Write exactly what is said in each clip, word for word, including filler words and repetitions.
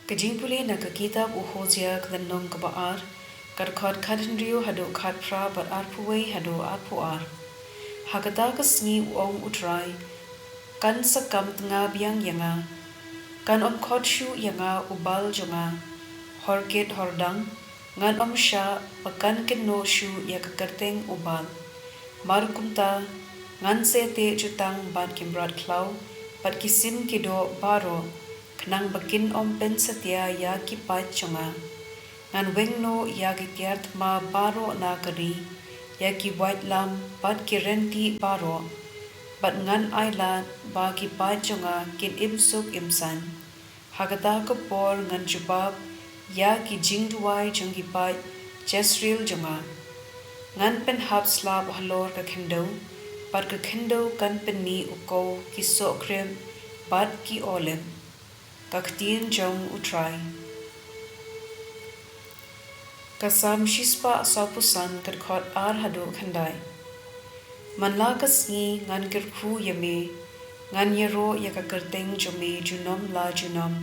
Ka jingpule na ka kitab u Hosea ka lynnong kaba ar, ka dkhot khathynriew haduh khatphra bad arphew wei haduh arphew ar. Ha kata ka sngi u ong u Trai, kan sa kam tnga biang ïa nga. Kan ym khot shuh ïa nga u Baal jong nga. Hor kit hor dang, ngan ym shah ba kan kynnoh shuh ïa ka kyrteng u Baal. Mar kumta, ngan sa teh jutang bad ki mrad khlaw, bad ki sim ki doh baroh, khnang ba kin ym pynsatia ïa ki paid jong nga. Ngan weng noh ïa ki tiar thma baroh na ka ri, ïa ki waitlam bad ki rynti baroh, bad ngan ailad ba ki paid jong nga kin im suk im saiñ. Ha kata ka por ngan jubab ïa ki jingduwai jong ki paid Jesreel jong nga. Ngan pynhap slap halor ka khyndew, bad ka khyndew kan pynmih u kow ki sohkrim bad ki olib. Ka ktien jong u Trai. Ka Salm shispah sawphew san, ka dkhot ar haduh khyndai. Man la ka sngi ngan kyrkhu ïa me, ngan ïaroh ïa ka kyrteng jong me junom la junom.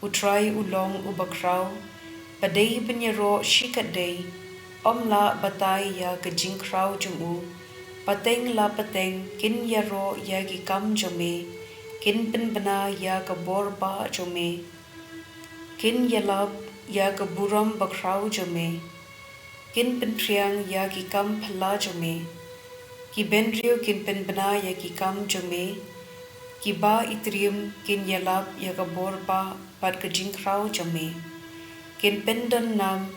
U Trai u long uba khraw, ba dei ban ïaroh shikatdei, ym lah batai ïa ka jingkhraw jong u. Pateng la pateng kin ïaroh ïa ki kam jong me, kin pynbna ïa ka bor bah jong me, kin ïalap ïa ka burom bakhraw jong me, kin pynphriang ïa ki kam phylla jong me. Ki bynriew kin pynbna ïa ki kam jong me, ki ba itriem kin ïalap ïa ka bor bah bad ka jingkhraw jong me. Kin pyndon nam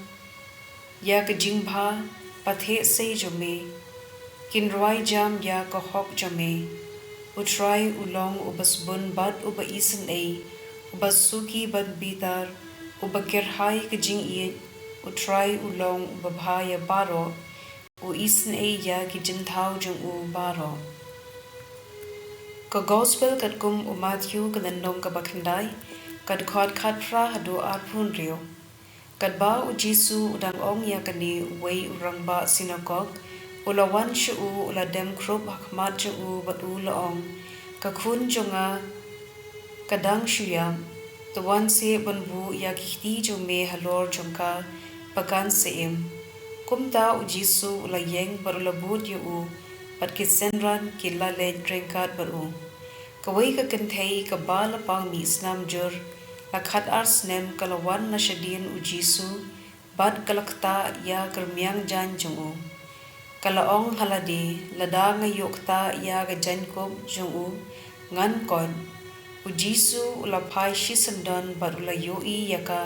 ïa ka jingbha patheh sei jong me, kin rwai jam ïa ka hok jong me. U Trai u long uba sbun bad uba isynei, uba suki bad bitar, uba kyrhai ka jingïeit. U Trai u long uba bha ïa baroh, u isynei ïa ki jingthaw jong u baroh. Ka Gospel katkum u Mathaiw, ka lynnong kaba khyndai, ka dkhot khatphra haduh arphew hynriew. Katba u Jisu u dang ong ïa kane, uwei u rangbah synagog u la wan sha u, u la dem khrup ha khmat jong u bad u la ong, Ka khun jong nga ka dang shu ïap. To wan seh ban buh ïa ki kti jong me halor jong ka, ba kan sa im. Kumta u Jisu u la ïeng bad u la bud ïa u, bad ki synran ki la leit ryngkat bad u. Kawei ka kynthei kaba la pang mih snam jur la khatar snem ka la wan na shadien u Jisu, bad ka la ktah ïa ka rmiang jaiñ jong u. Ka la ong ha lade, Lada nga ïoh ktah ïa ka jaiñkup jong u, ngan koit. U Jisu u la phai shisyndon bad u la ïohi ïa ka,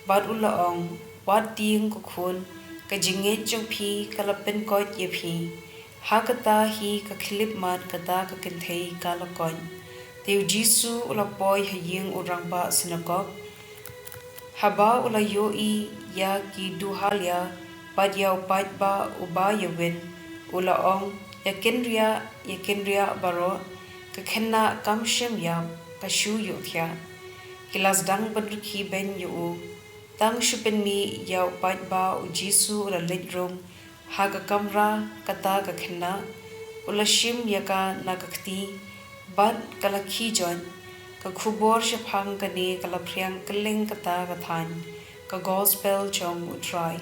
bad u la ong, Wat tieng ko khun, ka jingngeit jong phi ka la pynkoit ïa phi. Ha kata hi ka khyllipmat kata ka kynthei ka la koit. Te u Jisu u la poi ha ïing u rangbah synagog. Haba u la ïohi ïa ki duhalia bad ïa u paidbah uba ïawit, u la ong, Ïa kynriah, ïa kynriah baroh, ka khynnah kam shym ïap, ka shu ïohthiah. Ki la sdang ban rkhie beiñ ïa u. Tang shu pynmih ïa u paidbah u Jisu u la leit rung ha ka kamra kata ka khynnah, u la shim ïa ka na ka kti, bad ka la khie joit. Ka khubor shaphang kane ka la phriang kylleng kata ka thaiñ. Ka Gospel jong u Trai.